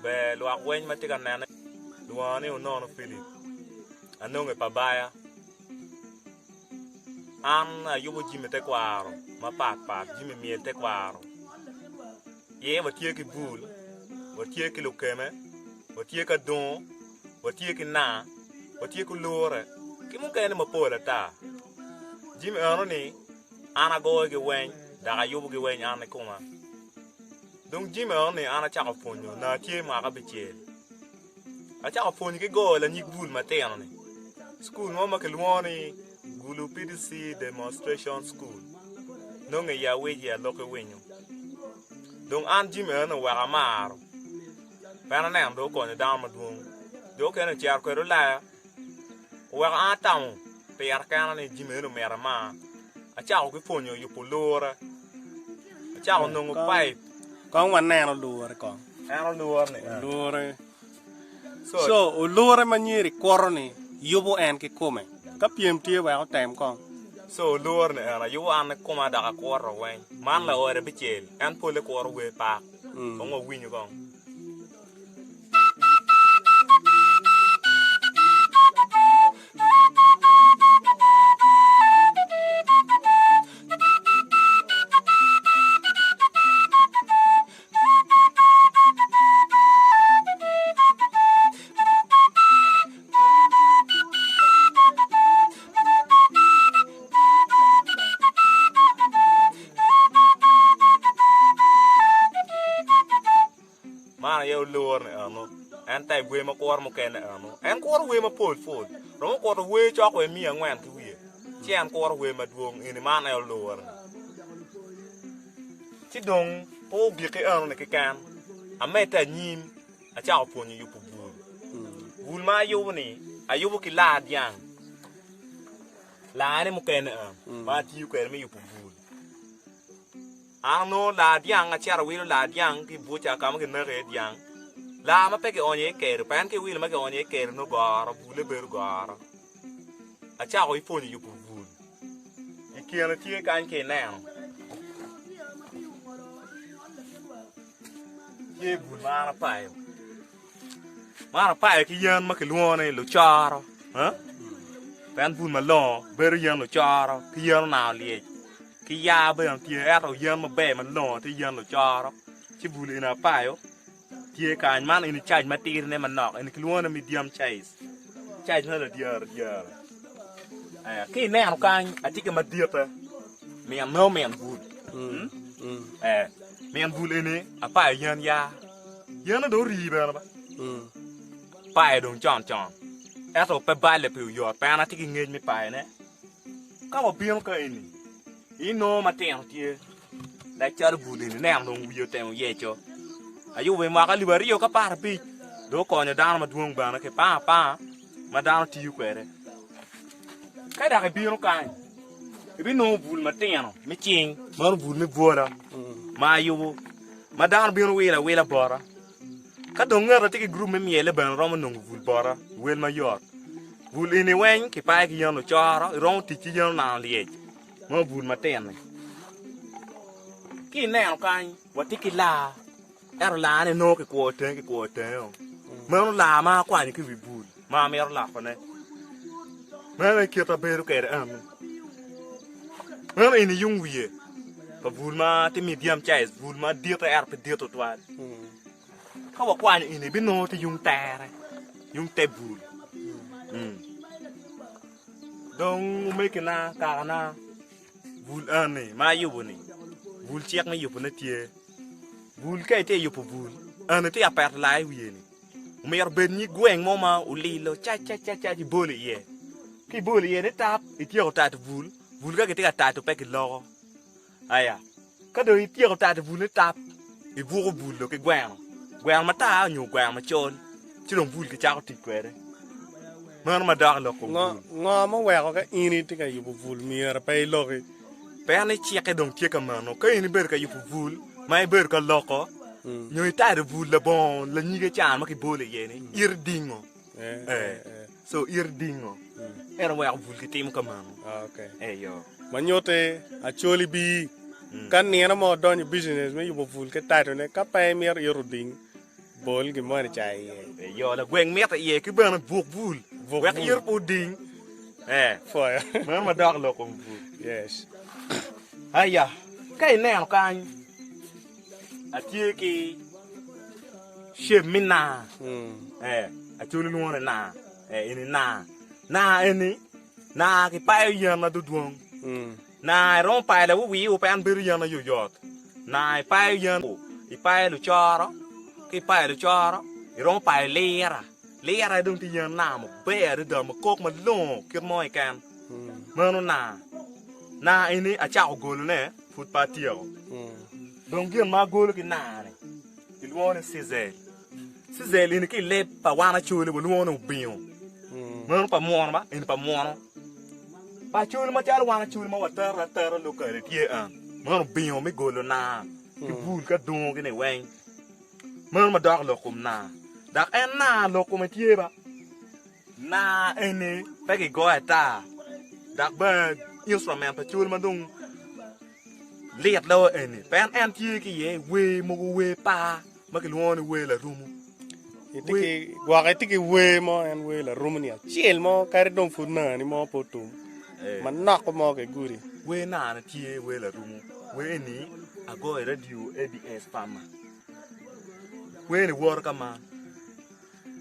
Ber lwak weny ma tye ka nene lwonga ni Onono Philip anonge pa baya an ayubo jami tekwaro mapat pat jami myel tekwaro iye watye ki bul watye ki lukeme watye ki adungu watye ki naa watye ki olure ki mukene mapol ata jami enoni An agoyogi weng dok ayubogi weng an kikoma. Dong jami enoni an acako pwonyo onongo atye mwaka abicel. Acako pwonyo ki goyo lanyig bul matino-ni i cukul mo ma kilwongo ni Gulu PDC Demonstration School nongo i Awic i Aloki Winyo. Dong an jami enoni oweko amaro pien aneno dong okonyo dano madwong. Jo okene ocito kwede Ulaya. Oweko an atamo pira kena ni jami eni omito amar. Acako ki pwonyo yubo lure. Acako nongo paip. Kong wanen olure kong. En olure ni. Olure. So olure ma nyeri kuto ni yubo en kikome. Ka pyem tye wek otem kong. So olure ni en ayubo an kikoma dok akuto weng. Man laode bicel en pole kuto wer pak. Kong wawinyu kong. Man aye olor ni eno, en type wer ma kuro mukene eno. En kuro wer mapol pol, romo kuto wer cok wa miya angwen ki wiye, ci en kuro wer madwong eni man aye olor ni. Ci dong pe ogiki eno ni keken, amedde anyim acako pwonyo yubo bul. Bul ma ayubo ni ayubo ki laa dyang, laane mukene eno ma atiyo kwede me yubo bul. An onongo laa dyang, acito awilo laa dyang ki i buca ka ma kineko iye dyang. Laa ma pe kionyo iye kero, pien ka iwilo ma kionyo iye kero nongo goro, bulle bedo goro. Acako ki pwonyo yubo bul. I kine tye kany ka ineno, tye bul ma an apayo. Man apayo ki yen ma kilwongo ni lucoro, pien bul malongo bedo yen lucoro ki yen onango lyec. Ki yaa bene tye ento yen maber malongo tye yen lucoro ci bul eni apayo tye kany man eni caij matidine manok eni kilwongo ni medium caiz caiz ma ladyere dyere ki ineno kany atye ki maditte min nongo min bul min bul eni apayo yen yaa yene dong ori bene ba apayo dong con con ento pe balle pi oyot pien atye ki ngec me payone. Ka wabino ka eni, inongo matino tye like calo bul eni, ineno dong wiye otemo yeco. Ayubo i mwaka alip aryo ki aparabic dong okonyo dano madwong bene ki panga apanga ma dano tiyo kwede. Ka dok ibino kany, ibinongo bul matino me cing, meno bul me bwola ma ayubo ma dano bino wilo awila bota. Ka dong ngat ma tye ki gurup me myel-le bene romo nongo bul bota i wel mayot. Bul eni weng kipayo ki yen ocoro, iromo tic ki yen onano lyec ma bul matin-ni. Ki ineno kany, watye ki laa, ento laa-ni nongo kikwoyo tenge kikwoyo tenge-o. Meno laa ma akwanyo ki i wi bul ma amito lokone. Meno aye kit ma bedo kwede eno. Meno eni yung wiye pa bul ma tye medium size, bul madite ento pe dit tutwal. Ka wakwanyo eni ibinongo tye yung tere, yung te bul. Dong omegina, kakana, bul eni ma ayubo-ni, bul cik me yubone tye. Bul ka itye ka yubo bul, eni tye ka peto laa i wiye-ni. Omyero obed nyig gweng mo ma olilo cac cac cac cac ibolo iye. Ka ibolo iye ni tap, ityeko tato bul, bul ka kitye ka tato pe kiloko. Aya, ka dong ityeko tato bul ni tap, ibuko bul dong ki gweno, gweno matar nyo gweno macol, ci dong bul kicako tic kwede. Meno ma dok i lok kom bul. Ngo muweko ka in itye ka yubo bul myero pe iloki? Pien ni cikke dong tye ka meno, ka in ibedo ka yubo bul ma ibedo ka loko, nyo itado bul labongo lanyige can ma kibolo iye-ni, iti dingo. Eh, so iti dingo. En oweko bul kitimo ka meno. Eyo. Ma nyutte Acholi bii, ka nino mo odonyo i business me yubo bul ki tadone, ka pe imito ito ding, Bol gin moni ca iye. Eyo, lagweng mito iye ki bene buk bul. Buk Wek bul. ito pe oding. Eh. Pwoyo. Meno ma dok lok kom bul. Yes. Aya, ka ineno kany, atye ki shape me naa. Mm. Eh, Acholi lwongo ni naa. Eh, eni naa. Naa eni, naa kipayo yen madwodwong. Mm. Naa iromo payo lawiwir pe en bedo yen ayoyot. Naa ipayo yen, ipayo lucoro, ka ipayo lucoro iromo payo lira. Lira aye dong tye yen naa maber adada ma kok malongo kit mo keken. Meno naa. Naa eni acako golone pud pe atyeko. Dong gin ma agolo ki naa-ni kilwongo ni cizel. Cizel eni ki i leb pa wan Acholi walwongo ni obingo. Meno pa muno ba, eni pa muno. Pa Acholi macalo wan Acholi ma watero atera locally tye en. Meno obingo me golo naa ki bul ka dungo gi ni weng. Meno madok lok kom naa. Dok en naa lok kome tye ba. Naa eni pe kigoyo ata dok bene instrument pa Acholi ma dong lit loyo eni pien en tye ki iye wer mogo wer par. ma kilwongo ni wer larumo. Itye ki gwok itye ki wer mo en wer larumo ni acel mo kadi dong pud nani mo pe otum manok mo ki gudi. Wer nani tye wer larumo. Wer eni agoyo i radio ABS Farmer. Wer ni woto ka man.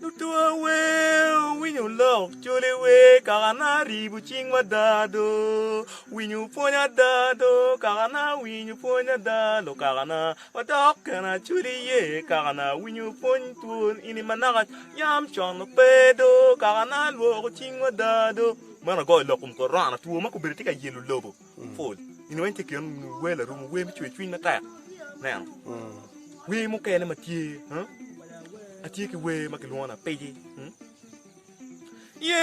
Lutuwa wer owinyo lok coli wer kaka na ribo cing mada do winyo pwony ada do kaka na winyo pwony ada lukaka na wadok kene acoli ye kaka na winyo pwony twon ini ma naka yam con pe do kaka na lwoko cing mada do meno agoyo lok kom korona two ma kobedo tye ka yelo lobo pol ini weng tye kin wer larumo wer me cwer cwiny matek neno wer mukene ma tye atye ki wer ma kilwongo ni apiji ye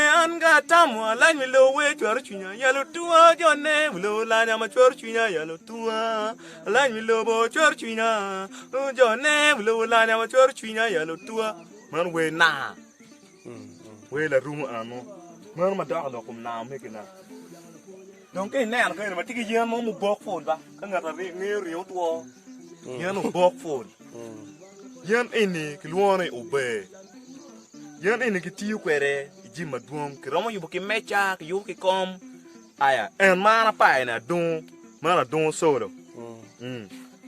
an ga atamo alac me lobo wer cwero cwinya yalo tuwa jone lobo lanya ma cwero cwinya yalo tuwa alac me lobo cwero cwinya jone lobo lanya ma cwero cwinya yalo tuwa meno wer naa Wer larumo eno meno ma dok i lok kom naa omegina. Dong ka ineno kene ma tye ki yen mo mubok pul ba ka ngat ngeyo ringo two yen obok pul. Yen eni kilwongo ni ober. Yen eni kitiyo kwede i jami madwong kiromo yubo ki meja kiyubo ki kom aya en ma an apayo ni adungu meno adungu solo.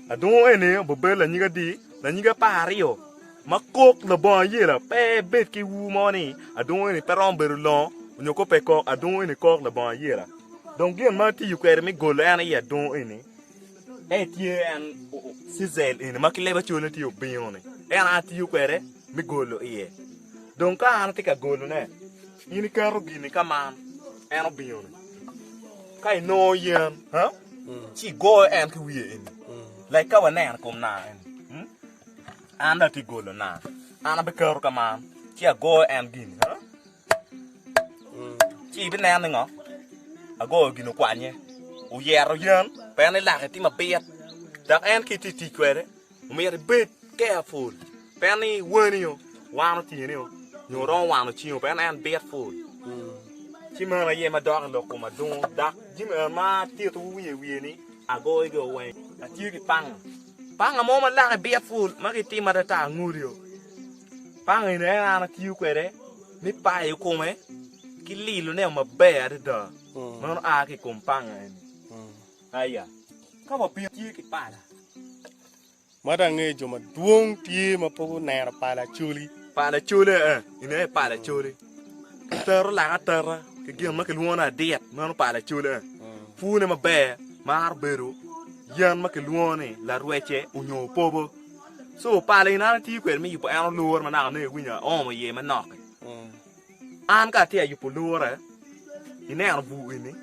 Adungu eni obedo lanyig adi? Lanyig 12. Ma kok labongo ayela pe ebed ki ur mo ni adungu eni pe romo bedo longo onyo ko pe kok, adungu eni kok labongo ayela. Dong gin ma atiyo kwede me golo en i adungu eni en tye en cizel eni ma ki leb acol ni tye obingo ni en aye atiyo kwede me golo iye. Dong ka an atye ka golone in iketo gini ka man en obingo ni ka inongo yen ci igoyo en ki wiye eni like ka waneno i kom naa eni. An dong atye golo naa, an abiketo ka man ci agoyo en gini ci ibineno ni ngo agoyo gin okwanye oyeto yen pien ni lake tye mabit dok en ka itye ka tic kwede omyero ibed careful pien ni wani-o wano tyeni-o nyo romo wano cingi-o pien en bit pul ci meno aye ma dok i lok kom adungu dok jami eno ma atitowu wiye wiye ni agoyogi weng atye ki panga. Panga mo ma lake bit pul ma kitimo atata angolio. Panga eni aye an atiyo kwede me payo kome ki lilone maber adada. Meno a ki i kom panga eni. Aya, ka wabino tye ki pala. Ma dong angeyo jo madwong tye ma pe guneno pala acholi. Pala acholi ee, eni aye pala acholi. Kitero lak atera ki gin ma kilwongo ni adit, meno pala acholi ee. Pwone maber maro bedo yen ma kilwongo ni larwece onyo opobo. So pala eni an atiyo kwede me yubo en olure ma naka nongo iwinyo aomo iye manok-ki. An ka atye ka yubo olure, ineno bur eni,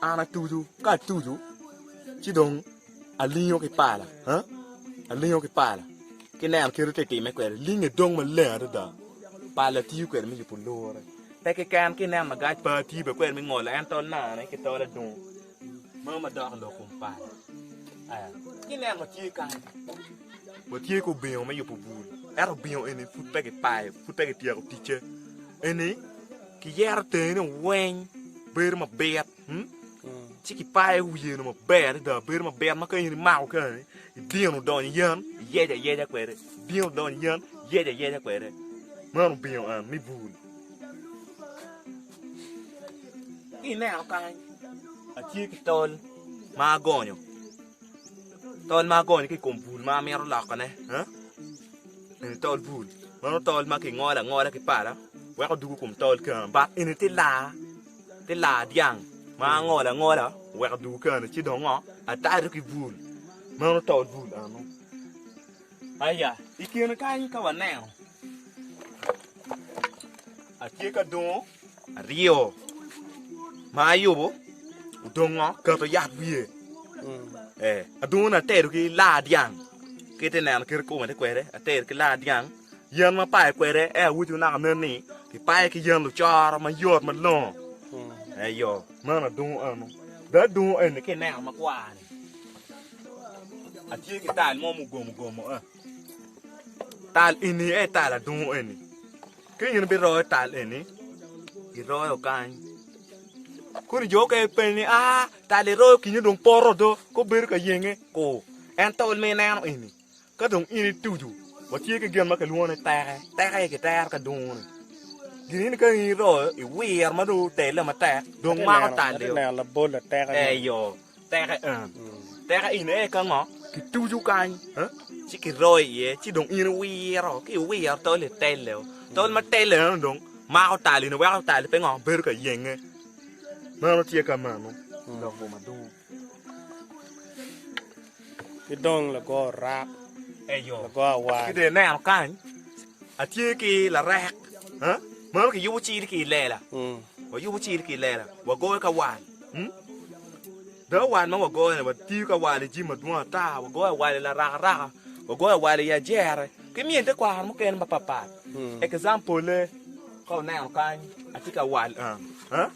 an atuco, ka atuco ci dong alingo ki pala, alingo ki pala ki neno kit ma tye ka timme kwede, linge dong maleng adada, pala atiyo kwede me yubo olure. Pe keken ka ineno magac pe atiyo bene kwede me ngolo en tol nane ki tol adungu. Meno ma dok i lok kom pala. Ki ineno watye kany, watye ki obingo me yubo bul, ento obingo eni pud pe kipayo, pud pe kityeko ticce. Eni kiyero tenge weng bedo mabit, ci kipayo wiye-nu maber adada bedo mabit ma ka in imako kany idino donyo i yen iyeco ayeca kwede, idino donyo i yen iyeco ayeca kwede. Meno obingo en me bul. Ki ineno kany, atye ki tol ma agonyo, tol ma agonyo ki i kom bul ma amito lokone, eni tol bul, meno tol ma kingolo angola ki pala weko dugo kom tol kene but eni tye laa, tye laa dyang ma angolo angola oweko dugo kene ci dong ngo atado ki bul, meno tol bul eno. Aya, i kine kany ka waneno atye ka dongo aryo ma ayubo odongo keto yat wiye eh adongo ni atedo ki laa dyang ki ite neno kit kome tye kwede atedo ki laa dyang yen ma apayo kwede en awoco naka nen ni kipayo ki yen lucoro mayot malongo eyo meno adongo eno dong adongo eni ka ineno makwar ni Atye ki tal mo mugomo gomo a. Tal eni aye tal adungu eni. Ka in ibiroyo tal eni, iroyo kany. Koni jo okene penyo ni aa tal iroyo kinyo dong poto do ko bedo ka yenge ku. En tol ma ineno eni ka dong in itucu watye ki gin ma kilwongo ni teke, teke aye kitero ka dungu-ni. Gin eni ka in iroyo iwiro ma dong otelle matek dong mako tal-li. Atye neno labol ateka. Eyo. Teke en. Teke in aye ka ngo? Kituco kany, ci kiroyo iye, ci dong in iwiro, ki iwiro tol itelle. Tol ma telle eno dong mako tal-li weko tal-li pe ngo? Bedo ka yenge. Meno tye ka meno lok boma madwong. Ki dong lago orak, Eyo. lago awal. Ki dong ineno kany, atye ki larek, meno kiyubo cil ki i lela. Wayubo cil ki i lela, wagoyo ka wal. Dong awal ma wagoyo-ni, watiyo ki awal i jami madwong ata, wagoyo awal i larakaraka, wagoyo awal i ajere, ki myel tekwaro mukene mapatpat. Example-le, ka wuneno kany, atye ki awal en.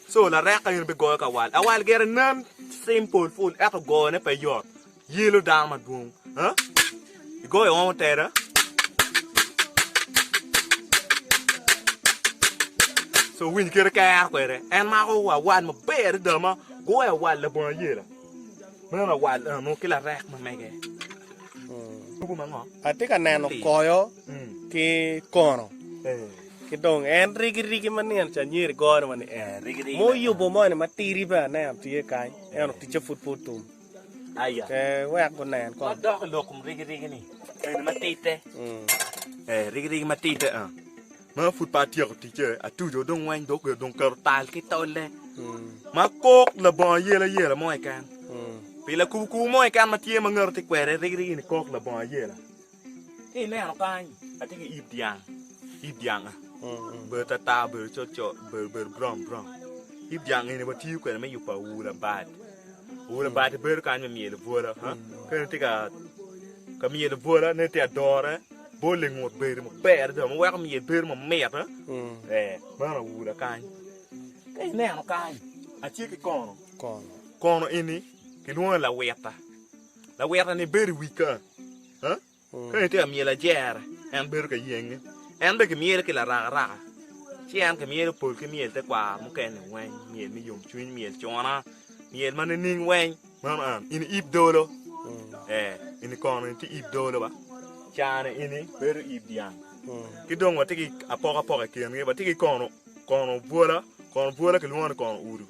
So lareka in ibigoyo ki awal. Awal gire nen simple full ento goyone pe yot. Yelo dano madwong. Igoyo omo tere. So winy kite kero kwede. En mako awal maber adada ma goyo awal labongo ayela. Meno awal eno ki larek ma mege. Tugo ma ngo? Atye ka neno koyo ki kono ki dong en rigirigi ma nino ca anyira igoyo ni muyubo moni matidi bene aneno tye kany ento ticce pud pe otum. Aya. Pe wek gunen kong. Wadok i lok kom rigirigi-ni, eni matidde. Ee, rigirigi matidde a. Ma pud pe atyeko ticce, atuco dong weng dong oketo dong keto tal ki tolle ma kok labongo ayelayela mo keken. Pi lakubukubu mo keken ma tye ma ngete tye kwede, rigirigi-ni kok labongo ayela. Ka ineno kany, atye ki it dyang, it dyang obedo tartar, obedo col col, obedo brown brown. It dyang eni watiyo kwede me yubo aula bad. Aula bad bedo kany me myelo bwola. Ka in itye ka myelo bwola, nongo itye ka dore, bol ingut bedo maber adada ma weko myel bedo mamit. Ee, meno aula kany. Ka ineno kany, atye ki kono. Kono eni kilwongo ni lawita. Lawita-ni bedo i wi ka. Ka itye ka myelo ajere, en bedo ka yenge. En bene kimyelo ki larakaraka, ci en kimyelo pol ki myel tekwaro mukene weng, myel me yomcwiny, myel cuna, myel ma nining weng. Meno en, in iib dolo, ee, ini kono in tye iib dolo ba, cani ini bedo iib dyang. Ki dong watye ki apokapoka i kingi, watye ki kono kono bwola, kono bwola kilwongo ni kono udu.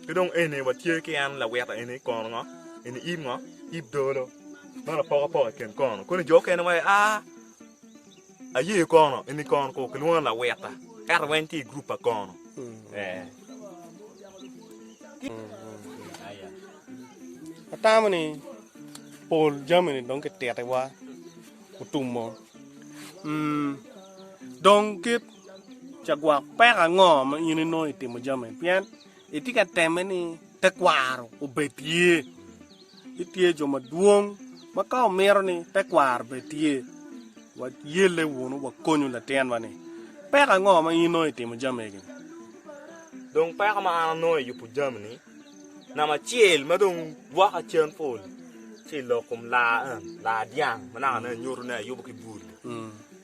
Ki dong eni watye ki en lawita eni kono ngo, eni iib ngo, iib dolo. Meno apokapoka i kin kono. Koni jo okene waco aa aye kono eni kono ko kilwongo ni lawita ento weng tye i gurup pa kono. Ee. Atamo ni pol jami-ni dong kititiwa otumo. Dong kit cagwak peko ango ma in inongo i timo jami-ni pien itye ka temme ni tekwaro obed tye. Gitye jo madwong ma ka omito ni tekwaro bed tye, wayelle wunu wakonyu latinwa-ni. Peko ango ma in inongo i timo jami egi? Dong peko ma an anongo i yubo jami-ni. Namba acel ma dong dwoka cen pol ci i lok kom laa en, laa dyang ma naka ne anyuto ni ayubo ki bul-li.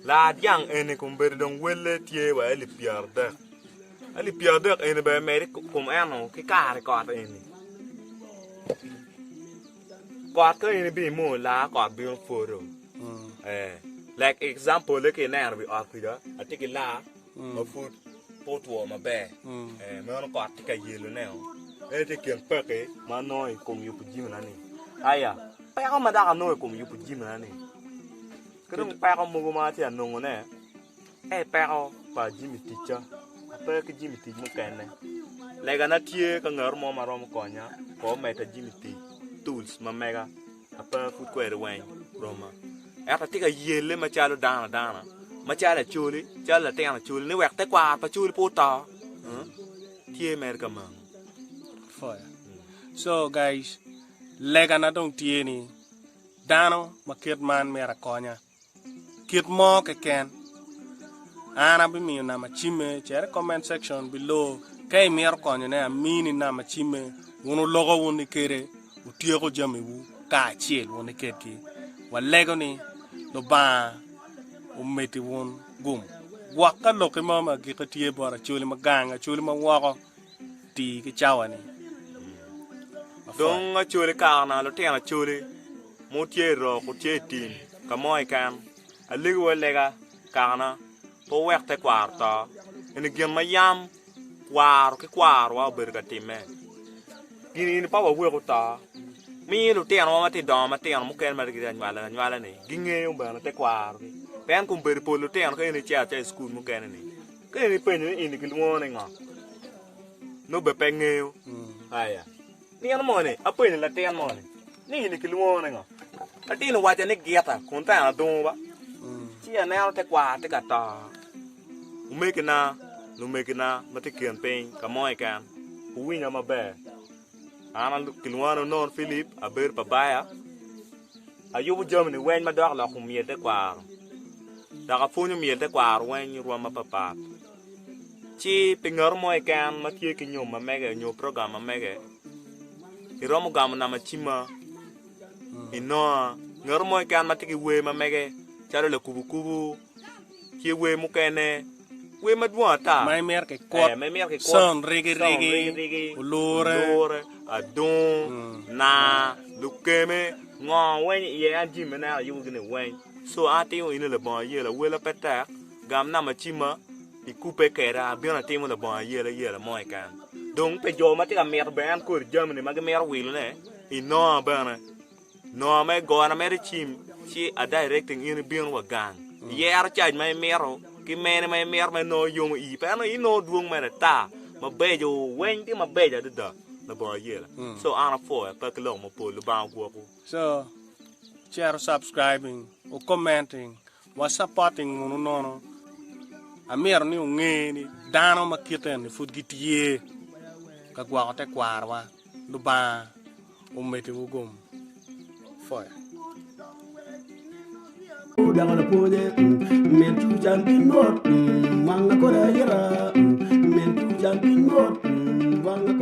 Laa dyang eni kombeddi dong welle tye wa alip pyeradek. Alip pyeradek eni bene medo i kom eno ki kare kot eni. Kot ka in ibino imoyo laa kot bino pwodo. Eh, like example-le ka ineno wi ot kwija atye ki laa ma pud pe otwo maber, eh, meno kot tye ka yelone-o. En tye i kin pekki ma anongo i kom yubo jimina-ni. Aya, peko ma dok anongo i kom yubo jimina-ni, ki dong peko mogo ma atye ka nongone, en peko pa jami ticca. Ape ki jami tic mukene. Legana tye ka ngat mo ma romo konya, ko omedda jami tic, tools ma mega. Ape pud kwede weng roma. Ento atye ka yelle macalo dano adana, macalo Acholi, calo latin Acholi ni wek tekwaro pa Acholi pe oto. Tye mere ka meno. So guys, legana dong tye ni dano ma kit man myero akonya. Kit mo keken, an abimiyo namba cimme, cit i comment section below ka imito konyone amini namba cimme wun wuloko wun kede wutyeko jamiwu kacel wun kedgi. Walego ni Lubanga omeddi wun gum. Gwok ka lokki mo me agikki tye bot Acholi ma gang, Acholi ma woko, ti ki cawa ni. Dong Acholi karena lutino Acholi ma wutye i rok wutye i tim ka mo keken, alegowu alega karena pe wuwek tekwaro to. Eni gin ma yam kwaro ki kwarowa obedo ka timme. Gin eni pe wawek oto. Miyo lutinowa ma tye dongo matino mukene ma gitye ka nywalo anywala-ni gingeyo bene tekwarogi. Pien kombeddi pol lutino ka in icito acita i cukul mukene-ni, ka in ipenyo ni eni kilwongo ni ngo, nongo bene pe ngeyo. Aya, nino moni apenyo latin moni ni eni kilwongo ni ngo, latin owacca ni gita kun teno adungo ba, ci aneno tekwaro tye ka to. Omegina, lumegina ma tye i kin piny ka mo keken, wuwinya maber. An kilwonga ni Onon Philip, abedo pa Baya. Ayubo jami-ni weng ma dok loko myel tekwaro, dok apwonyo myel tekwaro weng i rwom mapatpat. Ci pi ngat mo keken ma tye ki nyom ma mege nyo program ma mege, iromo gamo namba cimma inonga. Ngat mo keken ma tye ki wer ma mege calo lakubukubu, tye wer mukene, wer madwong ata Ma imito kikut, Eh, ma imito kikut, sound rigi sound rigi, rigi rigi, olure. olure, adungu, naa, lukeme, ngo weng iye an jami ma ineno ayubo gini weng. So an atimo eni labongo ayela, wela pe tek, gam namba cimma ikubbe keda abino atimo labongo ayela yela mo keken. Dong pi jo ma tye ka mito bene en kodi jami-ni ma gimito wilone, inonga bene. Nongo me gona mere cim ci a directing in ibino wa gang iyero cac ma imito ki mene ma imito ma inongo yomo ii pe ento inongo dwong mere ata mabeco weng tye mabeco adada labongo ayela so an apwoyo pe ki lok mapol Lubanga ogwoku. So cito subscribing or commenting wa supporting wunu nono amito ni wunge ni dano ma kite eni pud gitye ka gwoko tekwarowa Lubanga omeddiwu gum. Foya. Dako lapwonye, min cucan piny mot, wanga kod ayita, min cucan piny mot, wanga.